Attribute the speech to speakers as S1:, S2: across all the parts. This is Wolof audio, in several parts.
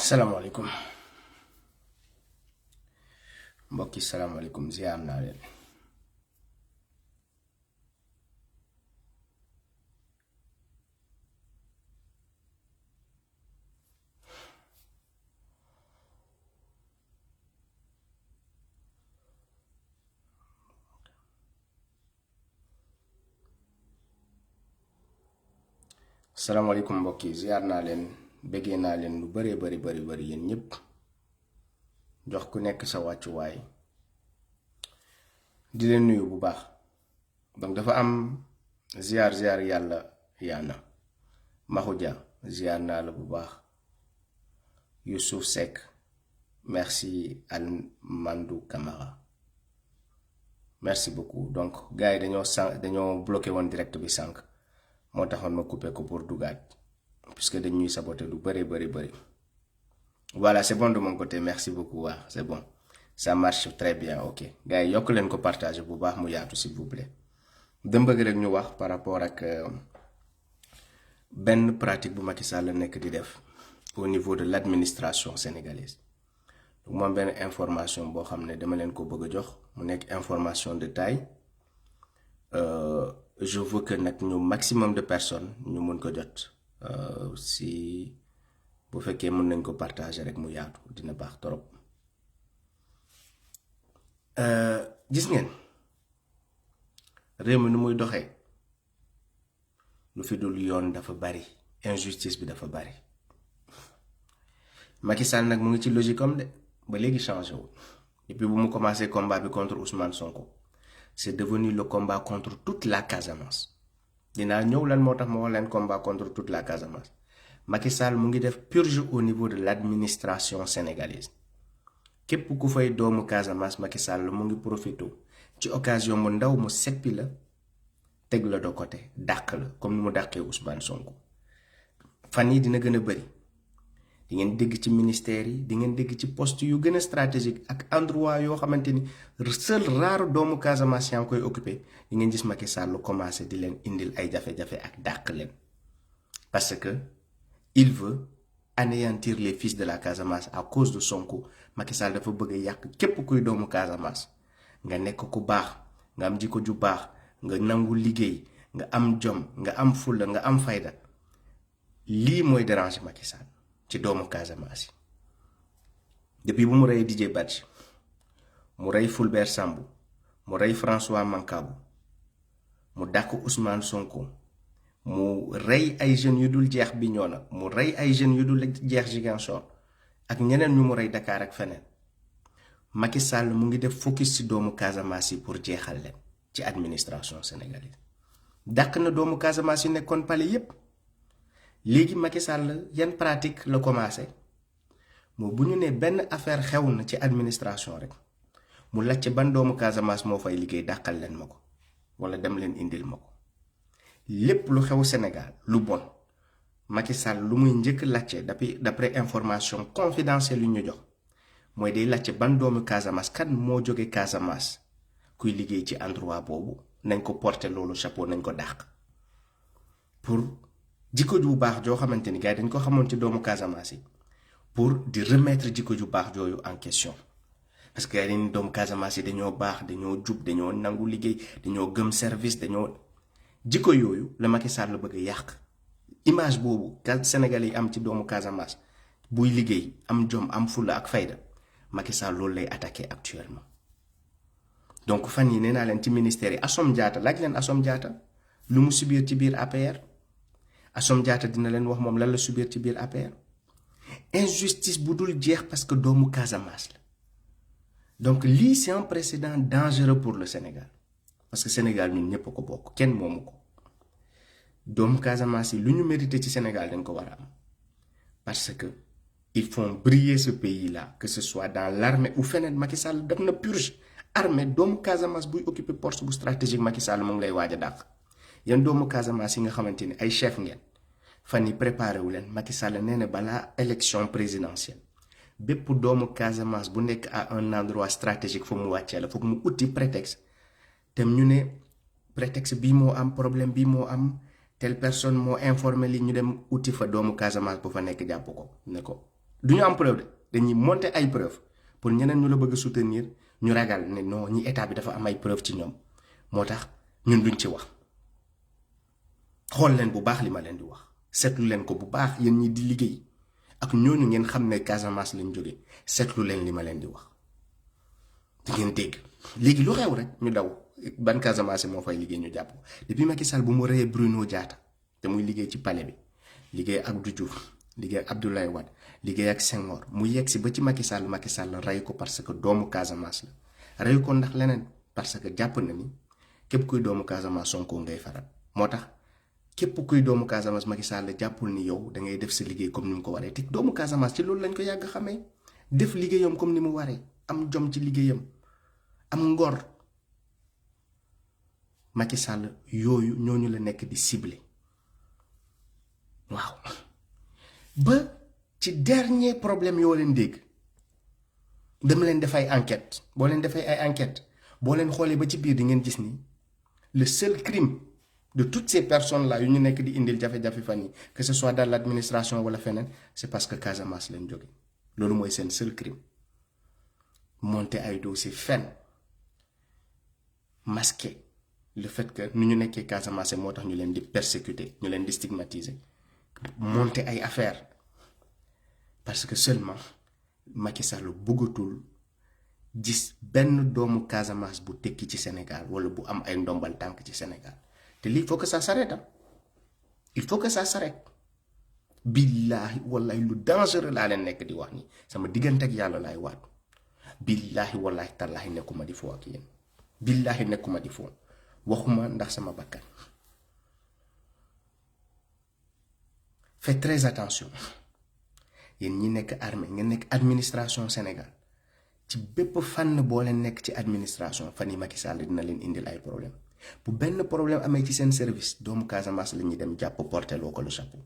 S1: salaamaaleykum mbokki salaamaaleykum ziar naa leen. salaamaaleykum mbokki ziar naa leen bëggee naa leen lu bari yéen ñëpp jox ku nekk sa wàccuwaay di leen nuyu bu baax. donc dafa am ziar yàlla yaana Makhoudia ziar naa la bu baax. Youssouf Seck merci al Mandou Camara merci beaucoup. donc gars yi dañoo bloqué woon direct bi sànq moo taxoon ma coupé ko pour dugaat puisque dañuy saboter lu bari. Voilà, c'est bon de mon côté, merci beaucoup. Ouais, c'est bon, ça marche très bien. Ok gars yi yokk leen ko partager bu baax mu yaatu s'il vous plaît. dama bëgg rek ñu wax par rapport ak benn pratique bu Macky Sall nekk di def au niveau de l'administration sénégalaise. donc moom benn information boo xam ne dama leen ko bëgg a jox mu nekk information de taille. Je veux que nag ñu maximum de personnes ñu mën ko jot. Si bu fekkee mën nañ ko partager rek mu yaatu dina baax torop. gis ngeen réew mi nu muy doxee lu fi dul yoon dafa bari, injustice bi dafa bari. Macky Sall nag mu ngi ci logique am de ba léegi changé wu. Depuis bu mu commencé combat bi contre Ousmane Sonko c'est devenu le combat contre toute la Casamance. dinaa ñëw lan moo tax ma wax leen combat contre toute la Casamance. Macky Sall mu ngi def purge au niveau de l'administration sénégalaise. képp ku fay doomu Casamance Macky Sall mu ngi profité ci occasion mu ndaw mu seppi la teg la de côté dàq la comme ni mu dàqee Ousmane Sonko. fan yi dina gën a bëri di ngeen dégg ci ministère yi di ngeen dégg ci poste yu gën a stratégique ak endroit yoo xamante ni seul rare doomu Casamance yaa ngi koy occupé di ngeen gis Macky Sall commencé di leen indil ay jafe-jafe ak dàq leen parce que il veut anéantir les fils de la Casamance à cause de Sonko. Macky Sall dafa bëgg a yàq képp kuy doomu Casamance nga nekk ku baax nga am jikko ju baax nga nangu liggéey nga am jom nga am fulla nga am fayda. lii mooy déranger Macky Sall ci doomu Casamance yi. depuis bu mu rey Didier Badji mu rey Fulbert Sambou mu rey François Mancabou mu dàq Ousmane Sonko mu rey ay jeunes yu dul jeex Bignona mu rey ay jeunes yu dul jeex Ziguinchor ak ñeneen ñu mu rey Dakar ak feneen. Macky Sall mu ngi def focus ci doomu Casamance yi pour jeexal leen ci administration sénégalaise. dàq na doomu Casamance yi nekkoon palais yépp. léegi Macky Sall yan pratique la commencé moo bu ñu ne benn affaire xew na ci administration rek mu lacc ban doomu Casamance moo fay liggéey dàqal leen ma ko wala dem leen indil ma ko. lépp lu xew Sénégal lu bon Macky Sall lu muy njëkk lacce d'après information confidentielle yu ñu jox mooy day lacc ban doomu Casamance kan moo jóge Casamance kuy liggéey ci endroit boobu nañ ko porter loolu chapeau nañ ko dàq. pour jikko ju baax joo xamante ni gars yi dañ ko xamoon ci doomu Casamance yi pour di remettre jikko ju baax jooyu en question. parce que gars yi dañ doomu Casamance yi dañoo baax dañoo jub dañoo nangu liggéey dañoo gëm service dañoo jikko yooyu la Macky Sall la bëgg a yàq. image boobu Sénégalais yi am ci doomu Casamance buy liggéey am jom am fulla ak fayda Macky Sall loolu lay attaqué actuellement. donc fan yi nee naa leen ci ministère yi Assome Diatta laaj leen Assome Diatta lu mu subir ci biir APR. Assome Diatta dina leen wax moom lan la subir ci biir APR. injustice bu dul jeex parce que doomu Casamance la. donc lii c'est un précédent dangereux pour le Sénégal parce que Sénégal ñun ñëpp ko bokk kenn moomu ko. doomu Casamance yi lu ñu mérité ci Sénégal dañ ko war a am parce que ils font briller ce pays-là que ce soit dans l'armée ou feneen. Macky Sall def na purge armée doomu Casamance buy occuper poste bu stratégique Macky Sall mu ngi lay waaj a dàq. yan doomu Casamance yi nga xamante ni ay chef ngeen fan yi préparé wu leen Macky Sall nee na balaa élection présidentielle bépp doomu Casamance bu nekk à un endroit stratégique foog mu wàccee la foog mu uti prétexte te ñu ne prétexte bii moo am problème bii moo am telle personne moo informé li ñu dem uti fa doomu Casamance bu fa nekk jàpp ko ne ko du ñu am preuve de dañuy monter ay preuve pour ñeneen ñu la bëgg soutenir ñu ragal ne non ñi état bi dafa am ay preuve ci ñoom moo tax ñun duñ ci wax. xool leen bu baax li ma leen di wax seetlu leen ko bu baax yéen ñi di liggéey ak ñooñu ngeen xam ne Casamance lañ jóge seetlu leen li ma leen di wax di ngeen dégg léegi lu xew rek ñu daw ban Casamance moo fay liggéey ñu jàpp depuis Macky Sall bu mu reyee Bruno Diatta te muy liggéey ci palais bi liggéey ak Abdou Diouf liggéey ak Abdoulaye Wade liggéey ak Senghor mu yegg si ba ci Macky Sall rey ko parce que doomu Casamance la rey ko ndax leneen parce que jàpp na ni képp kuy doomu Casamance Sonko ngay faral moo tax képp kuy doomu Casamance Macky Sall jàppul ni yow da ngay def sa liggéey comme ni mu ko waree te doomu Casamance ci loolu lañ ko yàgg xamee def liggéeyam comme ni mu waree am jom ci liggéeyam am ngor Macky Sall yooyu ñooñu la nekk di ciblé waaw ba ci dernier problème yoo leen dégg dama leen def ay enquête boo leen defee ay enquête boo leen xoolee ba ci biir di ngeen gis ni le seul crime de toutes ces personnes là yu ñu nekk di indil jafe-jafe fan yi que ce soit dans l'administration wala feneen c'est parce que Casamance lañ jóge loolu mooy seen seul crime monter ay dossier fen masquer le fait que nu ñu nekkee Casamance moo tax ñu leen di persécuter ñu leen di stigmatiser monter ay affaire parce que seulement Macky Sall bëggatul gis benn doomu Casamance bu tekki ci Sénégal wala bu am ay ndombal tànk ci Sénégal te lii il faut que ça s'arrête il faut que ça s'arrête billahi wallahi lu dangereux laa leen nekk di wax ni sama diggante ak yàlla laay waat billahi wallahi tallahi nekkuma di foo ak yéen billahi nekkuma di foo waxuma ndax sama bakkan faites très attention yéen ñi nekk armée ngeen nekk administration Sénégal ci bépp fànn boo leen nekk ci administration fan yi Macky Sall dina leen indil ay problème bu benn problème amee ci seen service doomu Casamance la ñuy dem jàpp porté loo ko le chapeau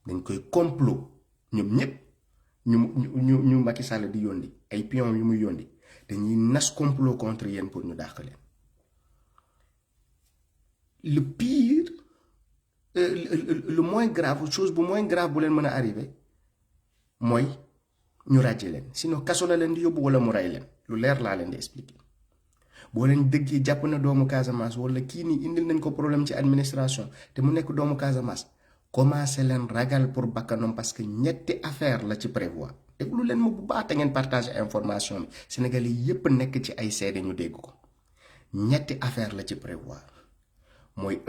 S1: dañ koy complot ñoom ñëpp ñu Macky Sall di yónni ay pion yu muy yónni dañuy nas complot contre yéen pour ñu dàq leen le pire le moins grave chose bu moins grave bu leen mën a arrivé mooy ñu ràjje leen sinon kaso la leen di yóbbu wala mu rey leen lu leer laa leen di expliquer boo leen dëggee jàpp na doomu Casamance wala kii nii indil nañ ko problème ci administration te mu nekk doomu Casamance commencé leen ragal pour bakkanam parce que ñetti affaire la ci prévoir déglu leen ma bu baax te ngeen partager information bi Sénégalais yépp nekk ci ay seede ñu dégg ko ñetti affaire la ci prévoir mooy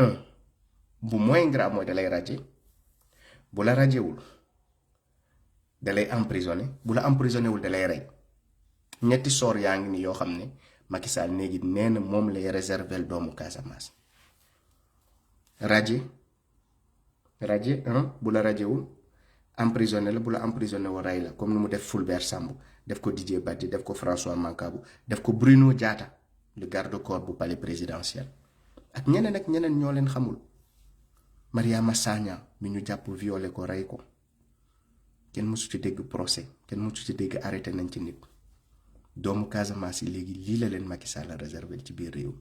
S1: bu moins grave mooy dalay ràjje bu la ràjjewul dalay emprisonné bu la emprisonné wul dalay rey ñetti soor yaa ngi ni yoo xam ne Macky Sall léegi nee na moom lay réserver doomu Casamance radié bu la radiéwul emprisonné la bu la emprisonné wu rey la comme ni mu def Fulbert Sambou def ko Didier Badji def ko François Mancabou def ko Bruno Diatta le garde-corps bu palais présidentiel ak ñeneen ñoo leen xamul Mariama Sagna mi ñu jàpp violé ko rey ko kenn mësu ci dégg procès kenn mësu ci dégg arrêté nañ ci nit doomu Casamance yi léegi lii la leen Macky Sall réservé ci biir réew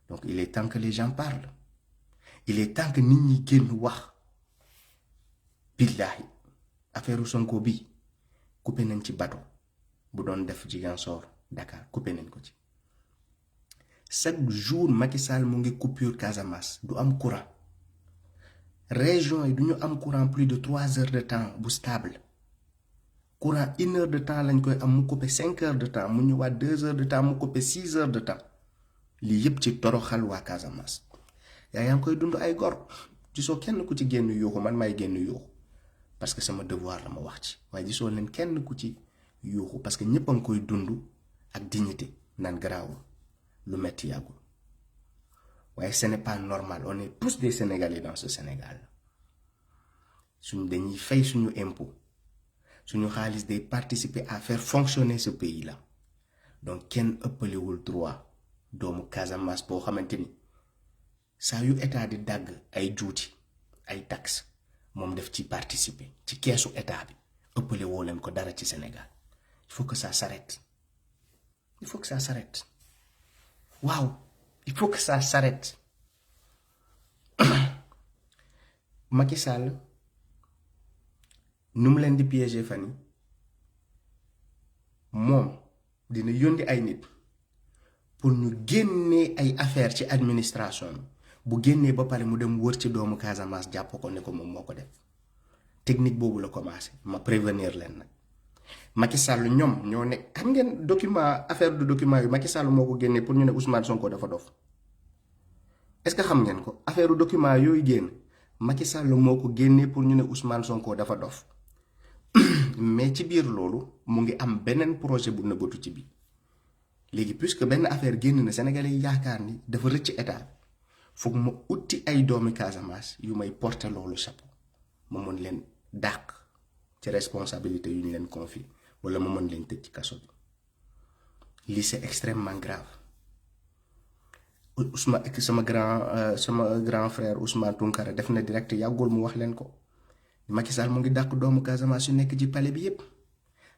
S1: donc il est temps que les gens parlent il est temps que nit ñi génn wax billahi affaire Sonko bi coupé nañ ci bateau bu doon def Ziguinchor Dakar coupé nañ ko ci chaque jour Macky Sall mu ngi coupure Casamance du am courant région yi du ñu am courant plus de 3 heures de temps bu stable courant 1 heure de temps lañ koy am mu coupé 5 heures de temps mu ñëwaat 2 heures de temps mu coupé 6 heures de temps lii yépp ci toroxal waa Casamance yaa ngi koy dund ay gor gisoo kenn ku ci génn yuuxu man may génn yuuxu parce que sama devoir la ma wax ci waaye gisoo leen kenn ku ci yuuxu parce que ñëpp a ngi koy dund ak dignité naan garaawul lu metti yàggul waaye ce n'est pas normal on est tous des Sénégalais dans ce Sénégal suñu dañuy fay suñu impôt suñu xaalis day participer à faire fonctionner ce pays là donc kenn ëppalewul droit doomu Casamance boo xamante ni saa yu état di dagg ay juuti ay taxes moom def ci participer ci keesu état bi ëppale woo leen ko dara ci Sénégal il faut que ça s'arrête il faut que ça s'arrête waaw il faut que ça s'arrête Macky Sall nu mu leen di piéger fan yi moom dina yónni ay nit pour ñu génnee ay affaire ci administration bu génnee ba pare mu dem wër ci doomu Casamance jàpp ko ne ko moom moo ko def technique boobu la commencé ma prévenir leen nag Macky Sall ñoom ñoo ne xam ngeen document affaire de document yu Macky Sall moo ko génnee pour ñu ne Ousmane Sonko dafa dof est-ce que xam ngeen ko affaire document yooyu génn Macky Sall moo ko génnee pour ñu ne Ousmane Sonko dafa dof mais ci biir loolu mu ngi am beneen projet bu nëbbatu ci bi léegi puisque benn affaire génn na Sénégalais yi yaakaar ni dafa rëcc état bi foog ma utti ay doomi Casamance yu may porter loolu chapeau ma mën leen dàq ci responsabilité yu ñu leen confié wala ma mën leen tëj ci kaso bi lii c'est extrêmement grave. Ousmane sama grand frère Ousmane Tounkara def na direct yàggul mu wax leen ko Macky Sall mu ngi dàq doomu Casamance yu nekk ci palais bi yépp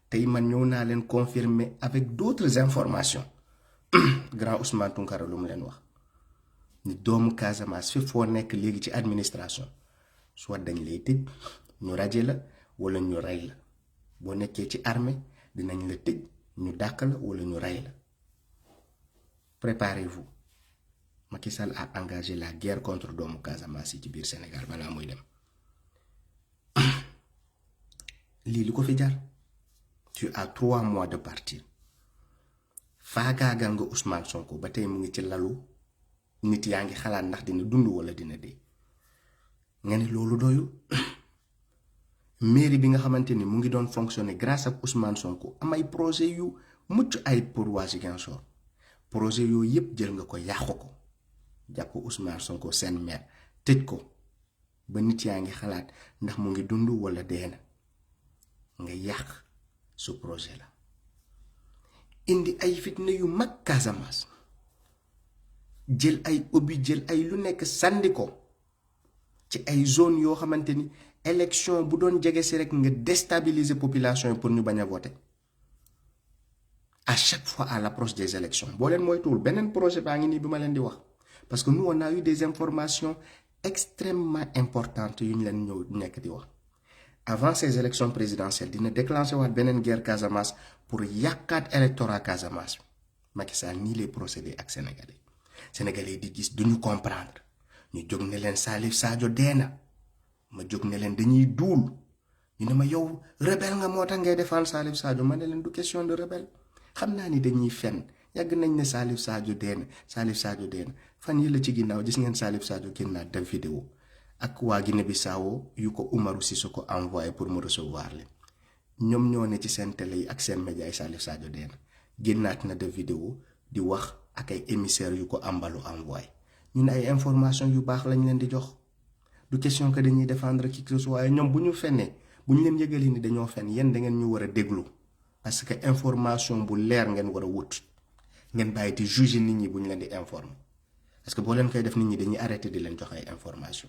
S1: tey man ñëw naa leen confirmer avec d'autres informations grand Ousmane Tounkara lu mu leen wax ni doomu Casamance fi foo nekk léegi ci administration soit dañ lay tëj ñu raje la wala ñu rey la boo nekkee ci armée dinañ la tëj ñu dàq la wala ñu rey la préparez-vous. Macky Sall a engagé la guerre contre doomu Casamance yi ci biir Sénégal balaa muy dem lii lu ko fi jar tu as 3 mois de partir faagaagal nga Ousmane Sonko ba tey mu ngi ci lalu nit yaa ngi xalaat ndax dina dund wala dina dee nga ne loolu doyul mairie bi nga xamante ni mu ngi doon fonctionner grâce ak Ousmane Sonko am ay projet yu mucc ay pour waa Ziguinchor projet yooyu yépp jël nga ko yàqu ko jàpp Ousmane Sonko seen maire tëj ko ba nit yaa ngi xalaat ndax mu ngi dund wala dee na nga yàq su projet la indi ay fitna yu mag Casamance jël ay ubbi jël ay lu nekk sànni ko ci ay zone yoo xamante ni élection bu doon jege si rek nga déstabiliser population yi pour ñu bañ a voter à chaque fois à l'approche des élections boo leen moytuwul beneen projet baa ngi nii bi ma leen di wax parce que nous on a eu des informations extrêmement importantes yu ñu leen ñëw nekk di wax avant ces élections présidentielles dina déclencher waat beneen guerre Casamance pour yàqaat électorat Casamance Macky Sall nii lay procéder ak sénégalais di gis duñu comprendre ñu jóg ne leen Salif Sadio dee na ma jóg ne leen dañuy duul ñu ne ma yow rebelle nga moo tax ngay défendre Salif Sadio ma ne leen du question de rebelle xam naa ni dañuy fenn yàgg nañ ne Salif Sadio dee na fan yi la ci ginnaaw gis ngeen Salif Sadio génnaat def vidéo ak waa Guinée-Bissau yu ko Umaru Sissoko envoyé pour mu recevoir leen ñoom ñoo ne ci seen télé yi ak seen média yi Salif Sadio dee na génnaat na def vidéo di wax ak ay émissaires yu ko ambalu envoyé ñun ay information yu baax lañ leen di jox du question que dañuy défendre qui que ce soit waaye ñoom bu ñu fennee bu ñu leen yëgalee ni dañoo fenn yéen da ngeen ñu war a déglu parce que information bu leer ngeen war a wut ngeen bàyyi di juger nit ñi bu ñu leen di informer parce que boo leen koy def nit ñi dañuy arrêter di leen jox ay information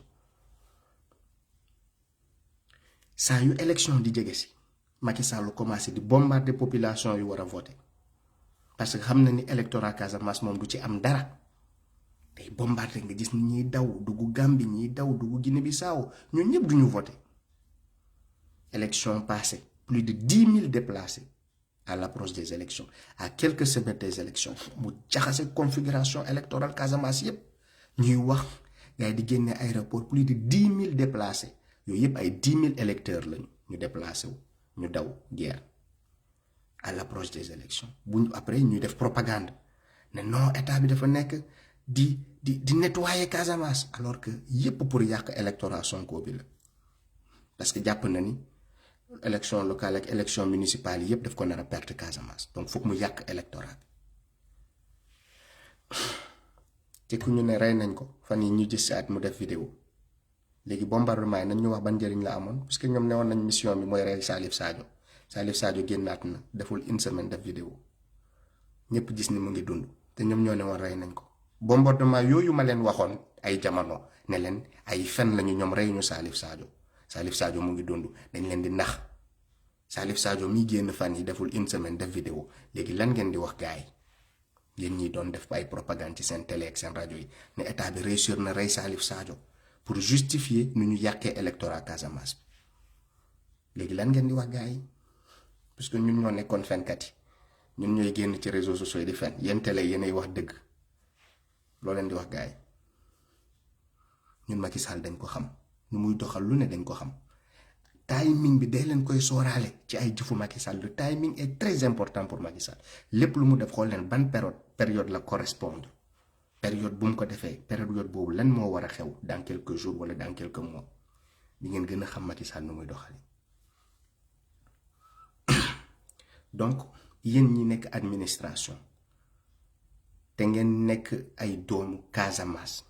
S1: saa yu élection di jege si Macky Sall commencé di bombarder population yu war a voter parce que xam na ni électorat Casamance moom du ci am dara day bombarder nga gis ni ñuy daw dugg Gambie ñiy daw dugg Guinée-Bissau ñun ñëpp duñu voter élection passée plus de 10 000 déplacés à l'approche des élections à quelques semaines des élections mu jaxase configuration électorale Casamance yépp ñuy wax gars yi di génne aéroport plus de 10 000 déplacés yooyu yépp ay 10 000 électeurs lañu ñu déplacé wu ñu daw guerre à l'approche des élections buñ après ñuy def propagande ne non état bi dafa nekk di nettoyer Casamance alors que yépp pour yàq électorat Sonko bi la parce que jàpp na ni élection locale ak élection municipale yépp daf ko nar a perte Casamance donc foog mu yàq électorat te ku ñu ne rey nañ ko fan yi ñu gis at mu def vidéo léegi bombardement yi nañ ñu wax ban njëriñ la amoon parce que ñoom ne woon nañ mission bi mooy rey Salif Sadio génnaat na deful une semaine def vidéo ñëpp gis ni mu ngi dund te ñoom ñoo ne woon rey nañ ko bombardement yooyu ma leen waxoon ay jamono ne leen ay fen lañu ñoom rey ñu Salif Sadio mu ngi dund dañ leen di nax Salif Sadio mi génn fan yi deful une semaine def vidéo léegi lan ngeen di wax gaay yéen ñi doon def ay propagande ci seen télé ak seen rajo yi ne état bi réussir na rey Salif Sadio pour justifier nu ñu yàqee électorat Casamance léegi lan ngeen di wax gars yi parce que ñun ñoo nekkoon fenkat yi ñun ñooy génn ci réseaux sociaux yi di fen yéen télé yéenay wax dëgg loo leen di wax gars yi ñun Macky Sall dañ ko xam nu muy doxal lu ne dañ ko xam timing bi day leen koy sooraale ci ay jëfu Macky Sall le timing est très important pour Macky Sall lépp lu mu def xool leen ban période la correspondre période bu mu ko defee période boobu lan moo war a xew dans quelques jours wala dans quelques mois di ngeen gën a xam Macky Sall nu muy doxale donc yéen ñi nekk administration te ngeen nekk ay doomu Casamance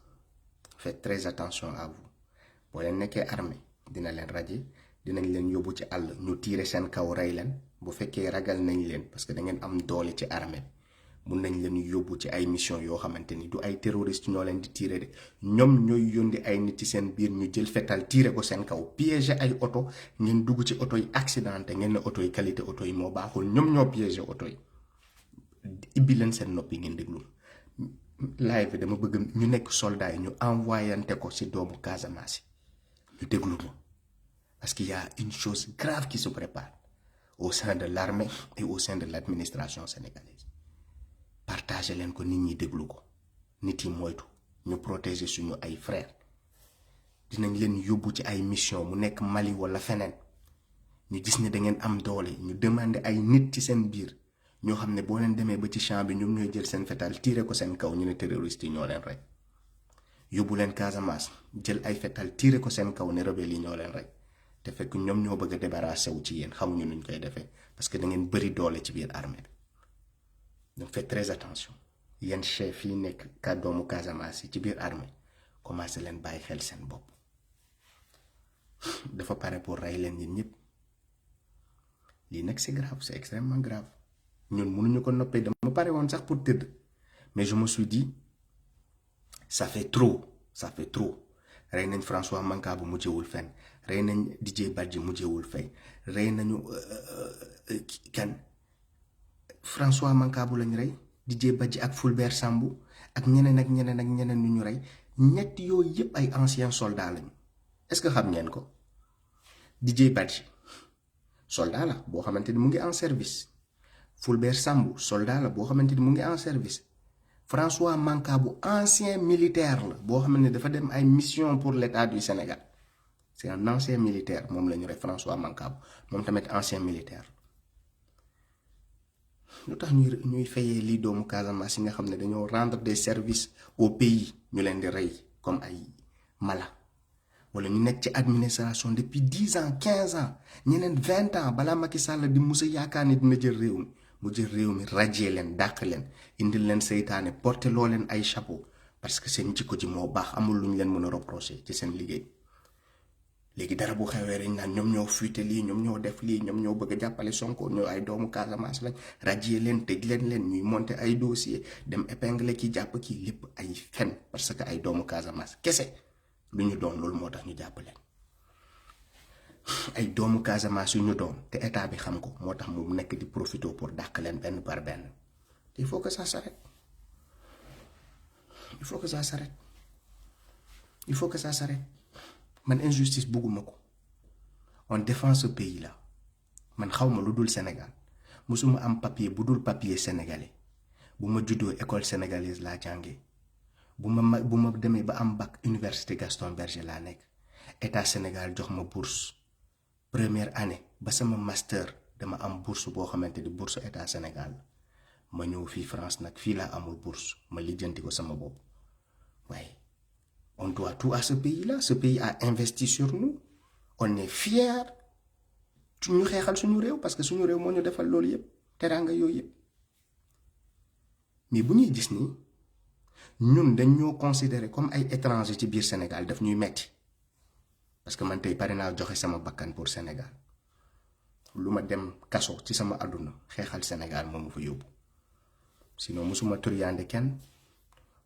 S1: faites très attention à vous boo leen nekkee armée dina leen raje dinañ leen yóbbu ci àll ñu tiire seen kaw rey leen bu fekkee ragal nañ leen parce que da ngeen am doole ci armée mun nañ leen yóbbu ci ay mission yoo xamante ni du ay terroriste ñoo leen di tiire de ñoom ñooy yóndi ay nit ci seen biir ñu jël fetal tiire ko seen kaw piéger ay oto ngeen dugg ci oto yi accidenté ngeen ne oto yi qualité oto yi moo baaxul ñoom ñoo piéger oto yi ibbi leen seen noppi ngeen déglu live bi dama bëgg ñu nekk soldat yi ñu envoyante ko ci doomu Casamance ñu déglu ma parce qu'il y a une chose grave qui se prépare au sein de l'armée et au sein de l'administration sénégalaise partagez leen ko nit ñi déglu ko nit yi moytu ñu protéger suñu ay frères dinañ leen yóbbu ci ay mission mu nekk Mali wala feneen ñu gis ne da ngeen am doole ñu demander ay nit ci seen biir ñoo xam ne boo leen demee ba ci champ bi ñoom ñooy jël seen fetal tiire ko seen kaw ñu ne terroriste yi ñoo leen rey yóbbu leen Casamance jël ay fetal tiire ko seen kaw ne rebelle yi ñoo leen rey te fekk ñoom ñoo bëgg a débarrasser wu ci yéen xamuñu nuñ koy defee parce que da ngeen bëri doole ci biir armée bi donc faites très attention yéen chef yi nekk doomu Casamance yi ci biir armée commencé leen bàyyi xel seen bopp dafa pare pour rey leen yéen ñëpp lii nag c'est grave c'est extrêmement grave ñun mënuñu ko noppee dama pare woon sax pour tëdd mais je me suis dit ça fait trop rey nañ François Mancabou mujjewul fenn rey nañ DJ Badji mujjewul fay rey nañu kan François Mancabou lañ rey DJ Badji ak Fulbert Sambou ak ñeneen ñu rey ñett yooyu yëpp ay anciens soldats lañu est-ce que xam ngeen ko DJ Badji soldat la boo xamante ni mu ngi en service Fulbert Sambou soldat la boo xamante ni mu ngi en service François Mancabou ancien militaire la boo xam ne dafa dem ay mission pour l'État du Sénégal c'est un ancien militaire moom la ñu rek François Mancabou moom tamit ancien militaire lu tax ñuy fayee lii doomu Casamance yi nga xam ne dañoo rendre des services au pays ñu leen di rey comme ay mala wala ñu nekk ci administration depuis 10 ans 15 ans ñeneen 20 ans balaa Macky Sall di musa yaakaar ne dina jël réew mi mu jël réew mi rajee leen dàq leen indil leen seytaane porté loo leen ay chapeau parce que seen jikko ji moo baax amul lu ñu leen mën a reprocher ci seen liggéey léegi dara bu xewee rek naan ñoom ñoo fuite lii ñoom ñoo def lii ñoom ñoo bëgg a jàppale Sonko ñoo ay doomu Casamance lañ rajee leen tëj leen ñuy monter ay dossier dem épingler ki jàpp ki lépp ay fen parce que ay doomu Casamance kese lu ñu doon loolu moo tax ñu jàpp leen ay doomu Casamance yu ñu doon te état bi xam ko moo tax mu nekk di profiter pour dàq leen benn par benn il faut que ça s'arrête man injustice bugguma ko on défend ce pays là man xawma lu dul Sénégal musuma am papier bu dul papier sénégalais bu ma juddoo école sénégalaise laa jàngee bu ma demee ba am bac université Gaston Berger laa nekk état Sénégal jox ma bourse première année ba sama master dama am bourse boo xamante ni bourse état Sénégal ma ñëw fii France nag fii laa amul bourse ma lijjanti ko sama bopp waaye on doit tout à ce pays-là. Ce pays a investi sur nous. On est fiers. ñu xeexal suñu réew parce que suñu réew moo ñu defal loolu yëpp teraanga yooyu yëpp mais bu ñuy gis ni ñun dañ ñoo considérer comme ay étrangers ci biir Sénégal daf ñuy metti parce que man tey pare naa joxe sama bakkan pour Sénégal lu ma dem kaso ci sama àdduna xeexal Sénégal moo ma fa yóbbu sinon musuma turiyande kenn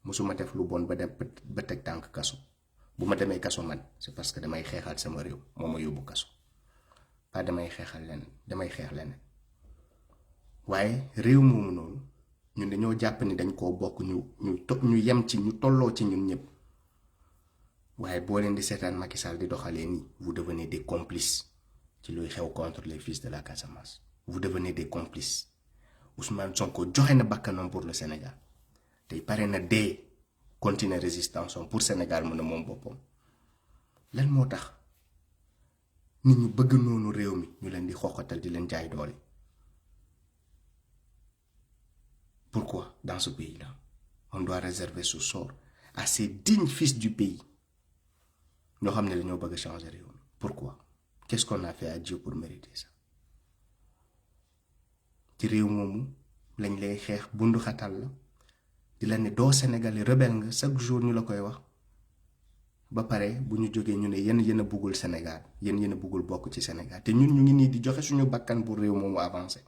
S1: musuma def lu bon ba dem ba teg tànk kaso bu ma demee kaso man c'est parce que damay xeexal sama réew moo ma yóbbu kaso pas damay xeexal leen damay xeex leen waaye réew moomu noonu ñun dañoo jàpp ni dañ koo bokk ñu yem ci ñu tolloo ci ñun ñëpp waaye boo leen di seetaan Macky Sall di doxalee nii vous devenez des complices ci luy xew contre les fils de la Casamance. Vous devenez des complices. Ousmane Sonko joxe na bakkanam pour le Sénégal tey pare na dee continuer résistance pour Sénégal mën a moom boppam. lan moo tax nit ñu bëgg noonu réew mi ñu leen di xoxatal di leen jaay doole? Pourquoi dans ce pays-là on doit réserver ce sort à ces dignes fils du pays ñoo xam ne dañoo bëgg changer réew mi? Pourquoi? Qu'est-ce qu'on a fait à Dieu pour mériter ça? ci réew moomu lañ lay xeex bundu xatal la di la ne doo Sénégalais rebelle nga chaque jour ñu la koy wax ba pare bu ñu jógee ñu ne yéen a bëggul Sénégal yéen a bëggul bokk ci Sénégal te ñun ñu ngi nii di joxe suñu bakkan pour réew moomu avancer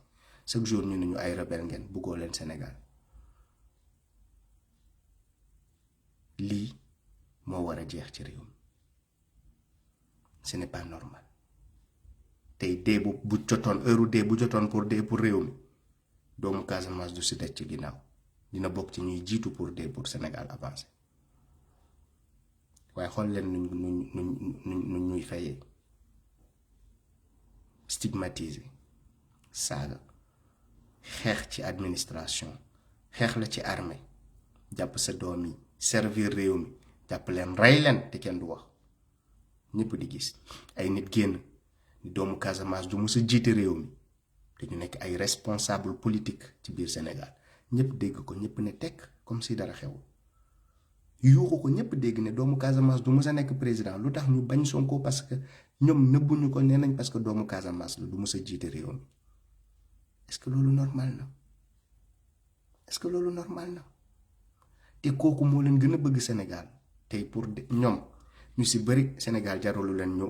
S1: chaque jour ñu ne ñu ay rebelle ngeen bëggoo leen Sénégal. lii moo war a jeex ci réew mi ce n'est pas normal. tey dee bu jotoon heure dee bu jotoon pour dee pour réew mi doomu Casamance du si des ci ginnaaw dina bokk ci ñuy jiitu pour dee pour Sénégal avancer waaye xool leen nu ñuy fayee stigmatiser saaga xeex ci administration xeex la ci armée jàpp sa doom yi servir réew mi jàpp leen rey leen te kenn du wax ñëpp di gis ay nit génn ni doomu Casamance du mës a jiite réew mi te ñu nekk ay responsable politique ci biir Sénégal ñëpp dégg ko ñëpp ne tekk comme si dara xew yuuxu ko ñëpp dégg ne doomu Casamance du mës a nekk président lu tax ñu bañ Sonko parce que ñoom nëbbuñu ko nee nañ parce que doomu Casamance la du mës a jiite réew mi. Est-ce que loolu normal na? Est-ce que loolu normal na? te kooku moo leen gën a bëgg Sénégal tey pour ñoom ñu si bëri Sénégal jarulu leen ñu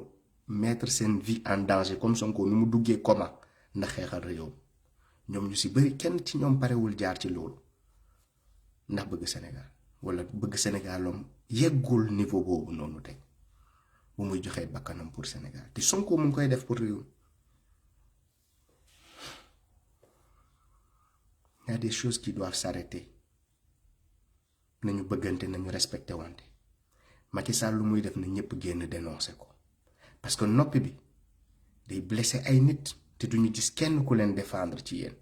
S1: mettre seen vie en danger comme Sonko nu mu duggee coma ndax xeexal réew ñoom ñu si bëri kenn ci ñoom parewul jaar ci loolu ndax bëgg Sénégal wala bëgg Sénégalom yeggul niveau boobu noonu tey bu muy joxee bakkanam pour Sénégal te Sonko mu ngi koy def pour réew. Il y a des choses qui doivent s'arrêter. Nañu bëggante nañu respecté wante Macky Sall lu muy def na ñëpp génn dénoncer ko parce que noppi bi day blessé ay nit te duñu gis kenn ku leen défendre ci yéen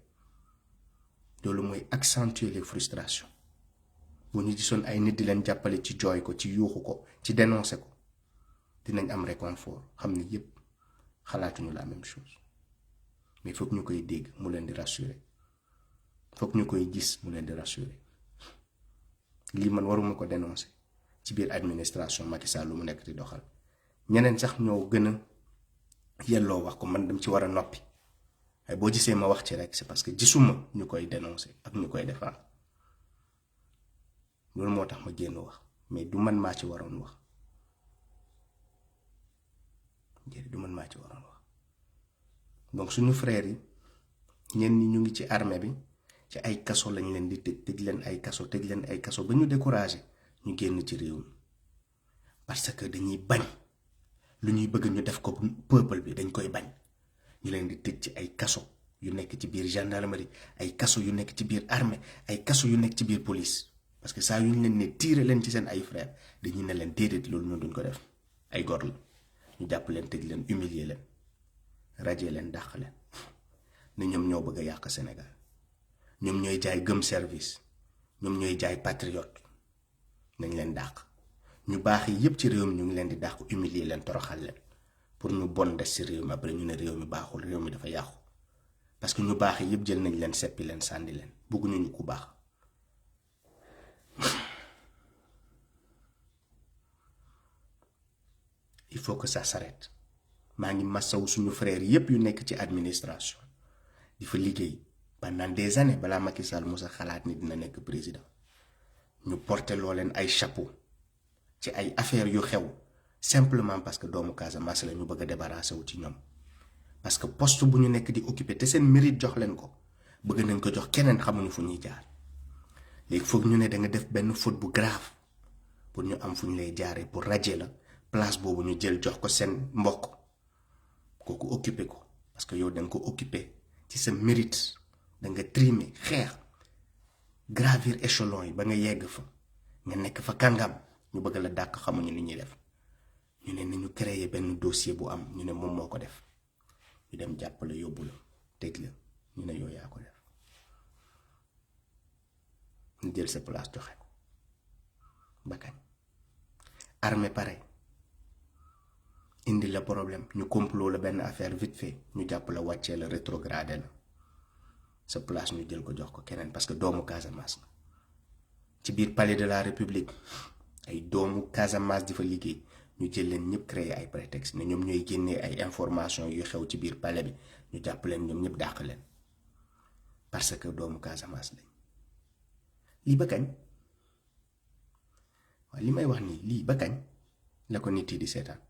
S1: loolu mooy accentuer les frustrations bu ñu gisoon ay nit di leen jàppale ci jooy ko ci yuuxu ko ci dénoncer ko dinañ am réconfort xam ne yëpp xalaatuñu la même chose mais foog ñu koy dégg mu leen di rassurer foog ñu koy gis mu leen di rassurer. lii man waruma ko dénoncer ci biir administration Macky Sall lu mu nekk di doxal ñeneen sax ñoo gën a yelloo wax ko man dem ci war a noppi waaye boo gisee ma wax ci rek c'est parce que gisuma ñu koy dénoncer ak ñu koy défendre loolu moo tax ma génn wax mais du man maa ci waroon wax du man maa ci waroon wax donc suñu frères yi ñenn ñi ñu ngi ci armée bi ci ay kaso lañ leen di tëj leen ay kaso ba ñu découragé ñu génn ci réew mi parce que dañuy bañ lu ñuy bëgg ñu def ko peuple bi dañ koy bañ ñu leen di tëj ci ay kaso yu nekk ci biir gendarmerie ay kaso yu nekk ci biir armée ay kaso yu nekk ci biir police parce que saa yu ñu leen ne tiire leen ci seen ay frères dañuy ne leen déedéet loolu ñun duñ ko def ay gor la ñu jàpp leen tëj leen humilier leen radier leen dàq leen ne ñoom ñoo bëgg a yàq Sénégal. ñoom ñooy jaay gëm service ñoom ñooy jaay patriote nañ leen dàq ñu baax yi yëpp ci réew mi ñu ngi leen di dàq humilier leen toroxal leen pour ñu bon des ci réew mi après ñu ne réew mi baaxul réew mi dafa yàqu parce que ñu baax yi yëpp jël nañ leen seppi leen sànni leen bëgguñu ñu ku baax. il faut que ça s'arrête maa ngi massaw suñu frères yëpp yu nekk ci administration di fa liggéey. pendant des années balaa Macky Sall musa xalaat ni dina nekk président ñu porté loo leen ay chapeau ci ay affaires yu xew simplement parce que doomu Casamance la ñu bëgg a débarrasser wu ci ñoom parce que poste bu ñu nekk di occuper te seen mérite jox leen ko bëgg nañ ko jox keneen xamuñu fu ñuy jaar léegi foog ñu ne da nga def benn faute bu grave pour ñu am fu ñu lay jaaree pour radier la place boobu ñu jël jox ko seen mbokk kooku occuper ko parce que yow da nga ko occuper ci sa mérite. da nga trimer xeex gravir échelon yi ba nga yegg fa nga nekk fa kàngam ñu bëgg la dàq xamuñu ni ñuy def ñu ne nañu créer benn dossier bu am ñu ne moom moo ko def ñu dem jàpp la yóbbu la tëj la ñu ne yow yaa ko def ñu jël sa place joxe ko ba kañ. armée pare indi la problème ñu complot la benn affaire vite fait ñu jàpp la wàccee la rétrogradé la sa place ñu jël ko jox ko keneen parce que doomu Casamance la ci biir palais de la République ay doomu Casamance di fa liggéey ñu jël leen ñëpp créer ay prétexte ne ñoom ñooy génnee ay information yu xew ci biir palais bi ñu jàpp leen ñoom ñëpp dàq leen parce que doomu Casamance lañ. lii ba kañ waaye li may wax nii lii ba kañ la ko nit yi di seetaan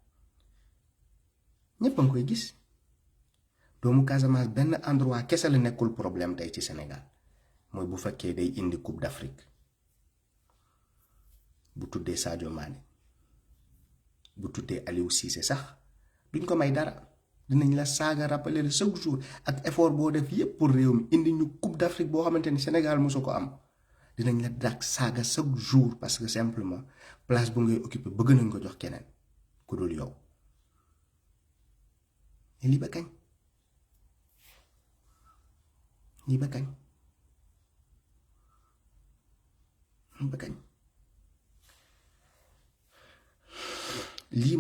S1: ñëpp a ngi koy gis. doomu Casamance benn endroit kese la nekkul problème tey ci Sénégal mooy bu fekkee day indi Coupe d'Afrique bu tuddee Sadio Mané bu tuddee Aliou Cissé sax duñ ko may dara dinañ la saaga rappeler la chaque jour ak effort boo def yépp pour réew mi indi ñu Coupe d'Afrique boo xamante ni Sénégal mosu ko am dinañ la dak saaga chaque jour parce que simplement place bu ngay occupé bëgg nañ ko jox keneen ku dul yow. mais lii ba kañ. lii ba kañ ba kañ lii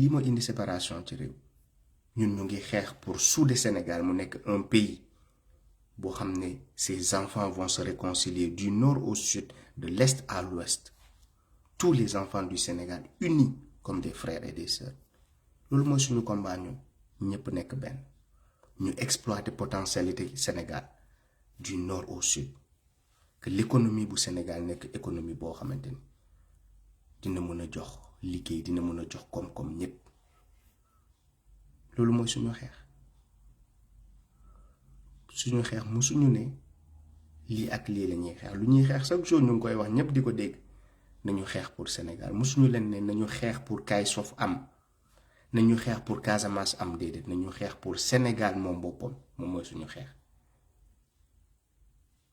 S1: mooy indi séparation ci réew ñun ñu ngi xeex pour souder Sénégal mu nekk un pays boo xam ne ses enfants vont se réconcilier du nord au sud de l'est à l'ouest tous les enfants du Sénégal unis comme des frères et des sœurs loolu mooy suñu combat ñun ñëpp nekk benn ñu exploiter potentialité Sénégal du nord au sud que l'économie bu Sénégal nekk économie boo xamante ni dina mën a jox liggéey dina mën a jox koom-koom ñëpp loolu mooy suñu xeex musuñu ne lii ak lii la ñuy xeex lu ñuy xeex chaque jour ñu ngi koy wax ñëpp di ko dégg nañu xeex pour Sénégal musuñu leen ne nañu xeex pour kaay sof am nañu xeex pour Casamance am déedéet nañu xeex pour Sénégal moom boppam moom mooy suñu xeex.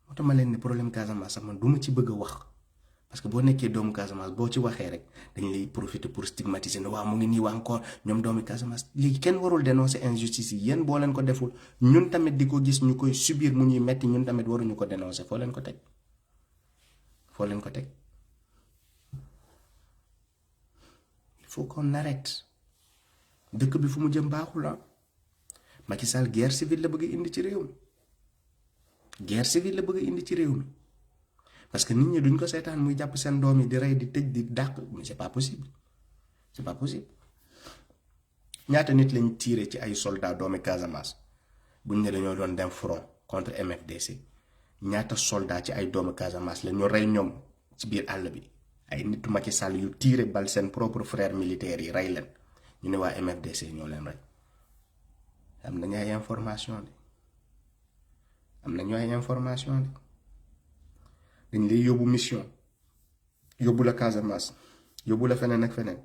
S1: moo tax ma leen ne problème Casamance sax man duma ci bëgg a wax parce que boo nekkee doomu Casamance boo ci waxee rek dañ lay profiter pour stigmatiser ne waaw mu ngi nii waa encore ñoom doomu Casamance léegi kenn warul dénoncer injustice yi yéen boo leen ko deful ñun tamit di ko gis ñu koy subir mu ñuy metti ñun tamit waruñu ko dénoncer foo leen ko teg il faut qu'on arrête. dëkk bi fu mu jëm baaxul la Macky Sall guerre civile la bëgg indi ci réew mi parce que nit ñi duñ ko seetaan muy jàpp seen doom yi di rey di tëj di dàq mais c'est pas possible ñaata nit lañ tiré ci ay soldats doomi Casamance buñ ne dañoo doon dem front contre MFDC ñaata soldats ci ay doomi Casamance la ñu rey ñoom ci biir àll bi ay nitu Macky Sall yu tiré bal seen propre frère militaire yi rey leen. ñu ne waa MFDC ñoo leen rey am nañu ay information de dañ lay yóbbu mission yóbbu la Casamance yóbbu la feneen ak feneen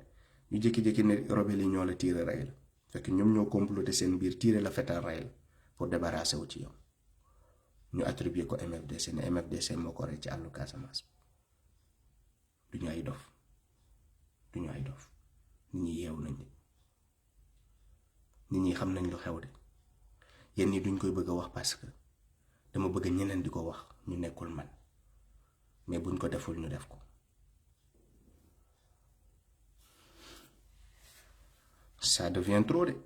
S1: ñu jékki-jékki ne rebelle yi ñoo la tiire rey la fekk ñoom ñoo comploté seen biir tiire la fetal rey la pour débarrasser wu ci yow ñu attribuer ko MFDC ne MFDC moo ko rey ci àllu Casamance du ñu ay dof nit ñi yeewu nañ de nit ñi xam nañ lu xew de yéen ñi duñ koy bëgg a wax parce que dama bëgg ñeneen di ko wax ñu nekkul man mais buñ ko deful ñu def ko. Ça devient trop de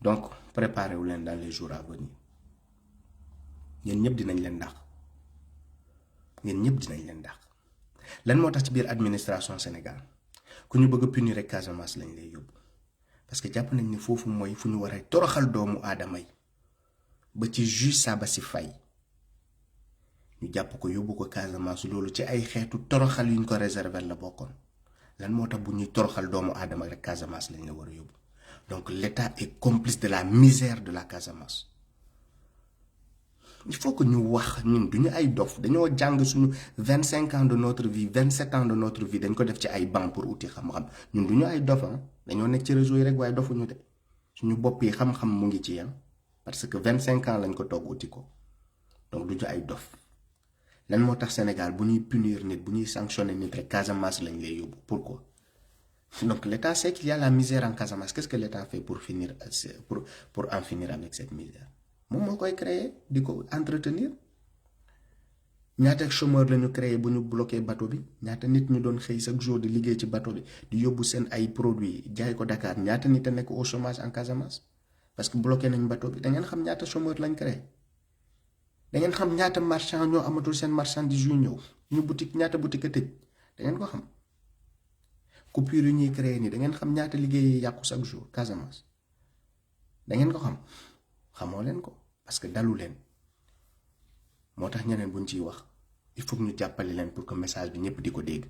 S1: donc préparez-vous leen dans les jours à venir yéen ñëpp dinañ leen dàq lan moo tax ci biir administration Sénégal ku ñu bëgg a punir rek Casamance lañ lay yóbbu parce que jàpp nañ ne foofu mooy fu ñu war a toroxal doomu aadama yi ba ci juge Sabassy Faye ñu jàpp ko yóbbu ko Casamance loolu ci ay xeetu toroxal yuñ ko réserver la bokkoon lan moo tax bu ñuy toroxal doomu aadama rek Casamance lañ la war a yóbbu donc l'État est complice de la misère de la Casamance. Il faut que ñu wax ñun duñu ay dof dañoo jàng suñu 25 ans de notre vie 27 ans de notre vie dañ ko def ci ay banc pour uti xam-xam ñun duñu ay dof dañoo nekk ci réseau yi rek waaye dofuñu de suñu bopp yi xam-xam mu ngi ci parce que 25 ans lañ ko toog uti ko donc duñu ay dof lan moo tax Sénégal bu ñuy punir nit bu ñuy sanctionner nit rek Casamance lañ lay yóbbu pourquoi Donc l'État sait qu'il y a la misère en Casamance. Qu'est-ce que l'État fait pour en finir avec cette misère? Moom moo koy créer di ko entretenir. ñaata chômeur la ñu créé bu ñu bloqué bateau bi ñaata nit ñu doon xëy chaque jour di liggéey ci bateau bi di yóbbu seen ay produits jaay ko Dakar ñaata nit a nekk au chômage en Casamance parce que bloqué nañ bateau bi da ngeen xam ñaata chômeur lañ créé da ngeen xam ñaata marchand ñoo amatul seen marchandise yu ñëw ñu boutique ñaata boutique a tëj da ngeen ko xam coupure yu ñuy créé nii da ngeen xam ñaata liggéey yi yàqu chaque jour Casamance da ngeen ko xam xamoo leen ko parce que dalu leen. moo tax ñeneen buñ ciy wax il faut que ñu jàppale leen pour que message bi ñëpp di ko dégg.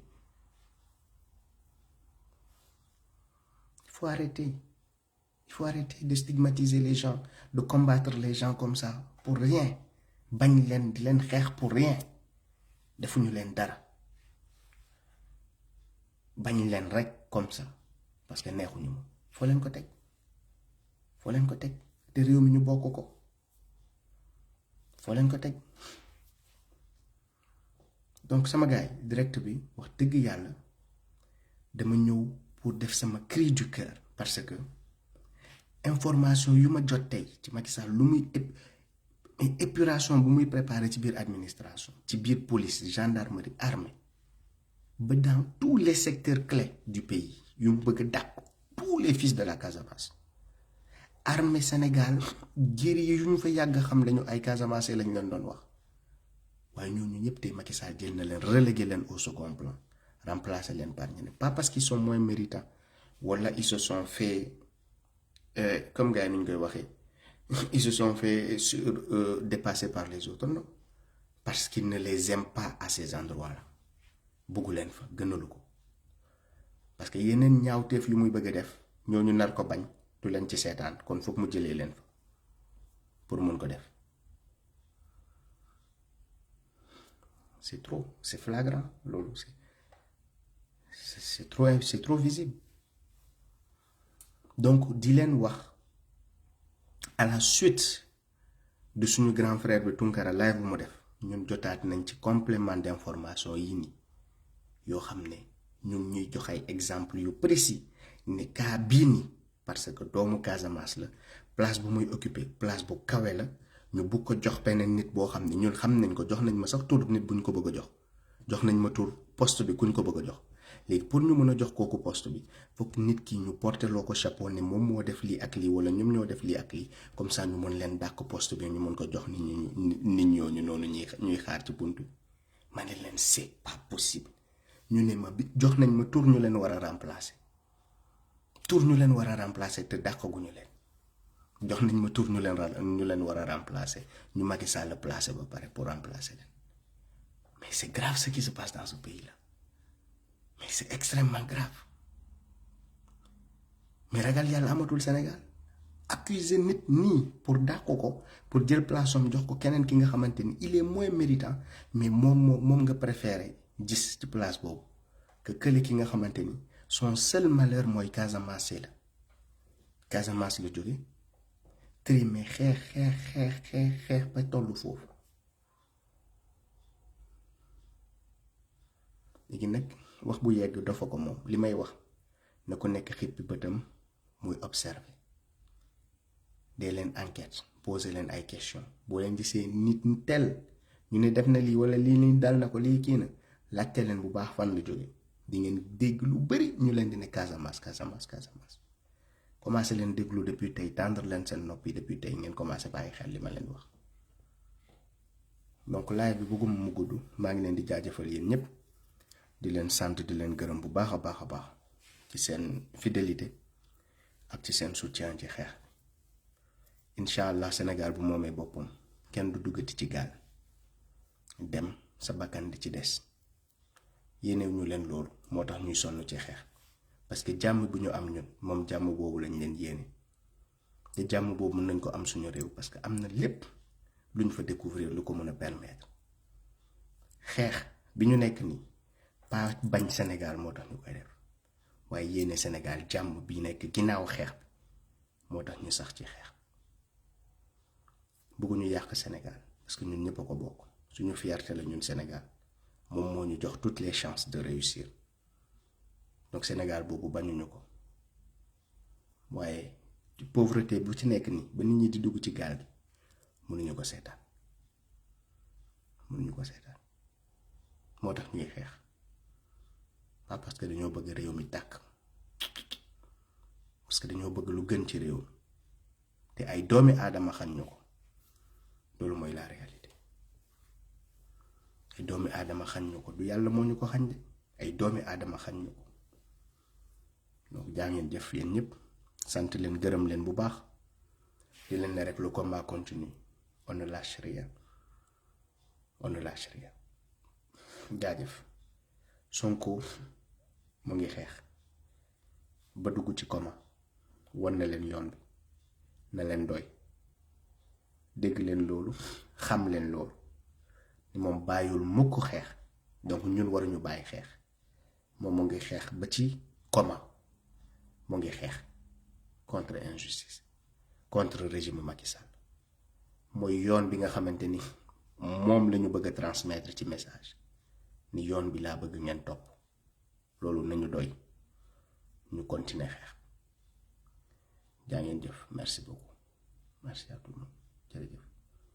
S1: Il faut arrêter de stigmatiser les gens de combattre les gens comme ça pour rien bañ leen di leen xeex pour rien defuñu leen dara bañ leen rek comme ça parce que neexuñu ma foo leen ko teg te réew mi ñu bokk ko foo leen ko teg. Donc sama gars direct bi wax dëgg yàlla dama ñëw pour def sama cri du cœur parce que information yu ma jot tey ci Macky Sall lu muy épuration bu muy préparer ci biir administration ci biir police gendarmerie armée ba dans tous les secteurs clés du pays yu mu bëgg a dàq tous les fils de la Casamance armée Sénégal guerrier yu ñu fa yàgg xam lañu ay Casamance lañ leen doon wax. waaye ñooñu ñëpp tey Macky Sall jël na leen relégué leen au second plan remplacé leen par ñeneen pas parce qu'ils sont moins méritants wala ils se sont fait comme gars yi ni ñu koy waxee ils se sont fait dépasser par les autres non parce qu'ils ne les aiment pas à ces endroits-là buggu leen fa gënalu ko parce que yeneen ñaawteef yu muy bëgg a def ñooñu nar ko bañ du leen ci seetaan kon foog mu jëlee leen fa pour mën ko def. C'est trop, c'est flagrant, lolo, c'est trop visible. Donc, di leen wax à la suite de suñu grand frère bi Tunkara live bu mu def ñun jotaat nañ ci complément d'information yi nii yoo xam ne ñun ñuy jox ay exemple yu précis ne cas bii nii parce que doomu Casamance la place bu muy occuper place bu kawe la. ñu bugg ko jox beneen nit boo xam ne ñun xam nañ ko jox nañ ma sax tur nit bu ñu ko bëgg a jox nañ ma tur poste bi ku ñu ko bëgg a jox léegi pour ñu mën a jox kooku poste bi fokk nit ki ñu porté loo ko chapeau ne moom moo def lii ak lii wala ñoom ñoo def lii ak lii comme ça ñu mën leen dàq poste bi ñu mën ko jox nit ñooñu noonu ñuy xaar ci buntu bi ma ne leen c'est pas possible ñu ne ma bi jox nañ ma tur ñu leen war a remplacer te dàqaguñu leen. jox nañ ma tur ñu leen war a remplacer ñu Macky Sall la placer ba pare pour remplacer leen mais c'est grave ce qui se passe dans ce pays-là mais c'est extrêmement grave mais ragal yàlla amatul Sénégal accuser nit nii pour dàq ko pour jël place am jox ko keneen ki nga xamante ni il est moins méritant mais moom nga préféré gis ci place boobu que kële ki nga xamante ni son seul malheur mooy Casamance la jóge trimé xeex ba tollu foofu léegi nag wax bu yegg dafa ko moom li may wax na ko nekk xippi bëtam muy observer dee leen enquête poser leen ay question boo leen gisee nit tel ñu ne def na lii wala lii dal na ko lii kii na laajte leen bu baax fan la jóge di ngeen dégg lu bari ñu leen di ne Casamance commencé leen déglu depuis tey tendre leen seen noppi depuis tey ngeen commencé bàyyi xel li ma leen wax donc live bi bëgguma mu gudd maa ngi leen di jaajëfal yéen ñëpp di leen sant di leen gërëm bu baax a baax ci seen fidélité ak ci seen soutien ci xeex incha allah Sénégal bu moomee boppam kenn du duggati ci gaal dem sa bakkan di ci des yéenew ñu leen loolu moo tax ñuy sonn ci xeex parce que jàmm bu ñu am ñun moom jàmm boobu lañ leen yéene te jàmm boobu mën nañ ko am suñu réew parce que am na lépp luñ fa découvrir lu ko mën a permettre xeex bi ñu nekk nii pas bañ Sénégal moo tax ñu koy def waaye yéene Sénégal jàmm bi nekk ginnaaw xeex bi moo tax ñu sax ci xeex bëgguñu yàq Sénégal parce que ñun ñëpp a ko bokk suñu fierté la ñun Sénégal moom moo ñu jox toutes les chances de réussir donc Sénégal boobu bañuñu ko waaye pauvreté bu ci nekk nii ba nit ñi di dugg ci gaal gi mënuñu ko seetaan moo tax ñuy xeex pas parce que dañoo bëgg réew mi tàkk parce que dañoo bëgg lu gën ci réew mi te ay doomi aadama xañ ñu ko loolu mooy la réalité ay doomi aadama xañ ñu ko du yàlla moo ñu ko xañ de ay doomi aadama xañ ñu ko donc jaa ngeen jëf yéen ñëpp sant leen gërëm leen bu baax di leen ne rek le combat continue on ne lâche rien jaajëf Sonko mu ngi xeex ba dugg ci coma wan na leen yoon bi na leen doy dégg leen loolu xam leen loolu ni moom bàyyul mukk xeex donc ñun waruñu bàyyi xeex moom mu ngi xeex ba ci coma mu ngi xeex contre injustice contre régime Macky Sall mooy yoon bi nga xamante ni moom lañu bëgg a transmettre ci message ni yoon bi laa bëgg ngeen topp loolu nañu doy ñu continuer xeex jaa ngeen jëf merci beaucoup merci à tout le monde jërëjëf